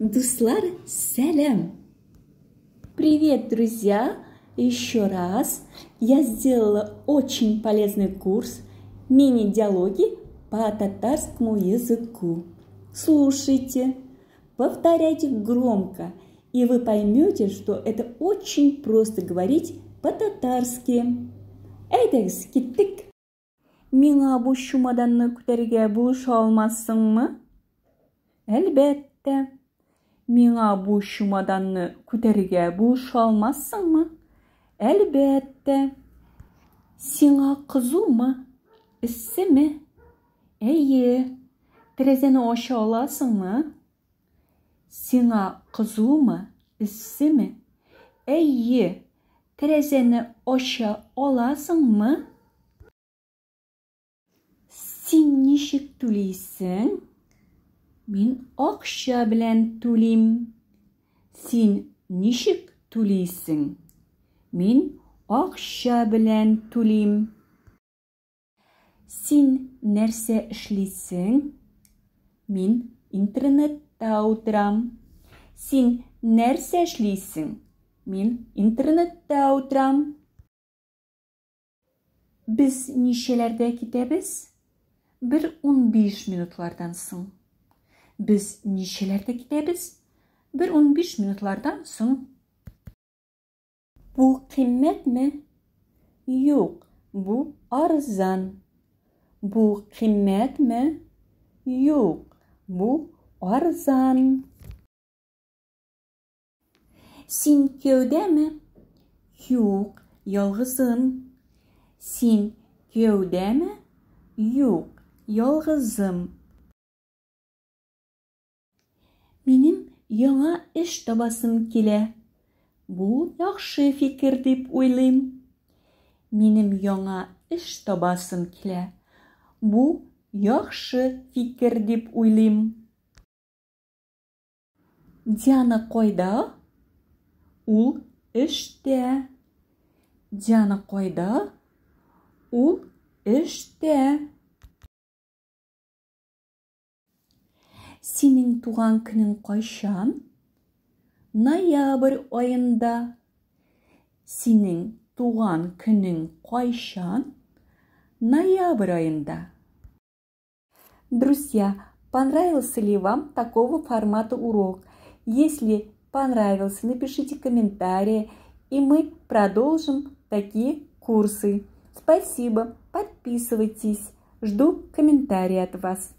Дуслар, сәлам! Привет, друзья! Еще раз я сделала очень полезный курс мини-диалоги по татарскому языку. Слушайте, повторяйте громко, и вы поймете, что это очень просто говорить по-татарски. Әйдәгез, киттек! Миңа бу чемоданны күтәрергә булыша алмассыңмы? Әлбәттә. Миңа бу чемоданны күтәрергә булыша алмассыңмы? Әлбәттә. Сиңа кызумы? Эссеме? Әйе. Тәрәзәне ача аласыңмы? Сиңа кызумы? Эссеме? Әйе. Тәрәзәне ача аласыңмы? Син ничек түлисең? Мин акча белән түлим. Син ничек түлисең? Мин акча белән түлим. Син нәрсә эшлисең? Мин интернетта утырам. Син нәрсә эшлисең? Мин интернетта утырам. Без ничәләрдә китәбез? Бер 15 минутлардан соң. Без ничәләрдә китәбез? Бер 15 минутлардан соң. Бу кыйммәтме? Юк, бу арзан. Бу кыйммәтме? Юк, бу арзан. Син кияүдәме? Юк, ялгызым. Син кияүдәме? Юк, ялгызым. Минем яңа эш табасым килә. Бу яхшы фикер дип уйлыйм. Минем яңа эш табасым килә. Бу яхшы фикер дип уйлыйм. Диана кайда? Ул эштә. Диана кайда? Ул эштә. Синең туган көнең кайчан? Ноябрь аенда. Синең туган көнең кайчан? Ноябрь аенда. Друзья, понравился ли вам такого формата урок? Если понравился, напишите комментарии, и мы продолжим такие курсы. Спасибо, подписывайтесь. Жду комментарии от вас.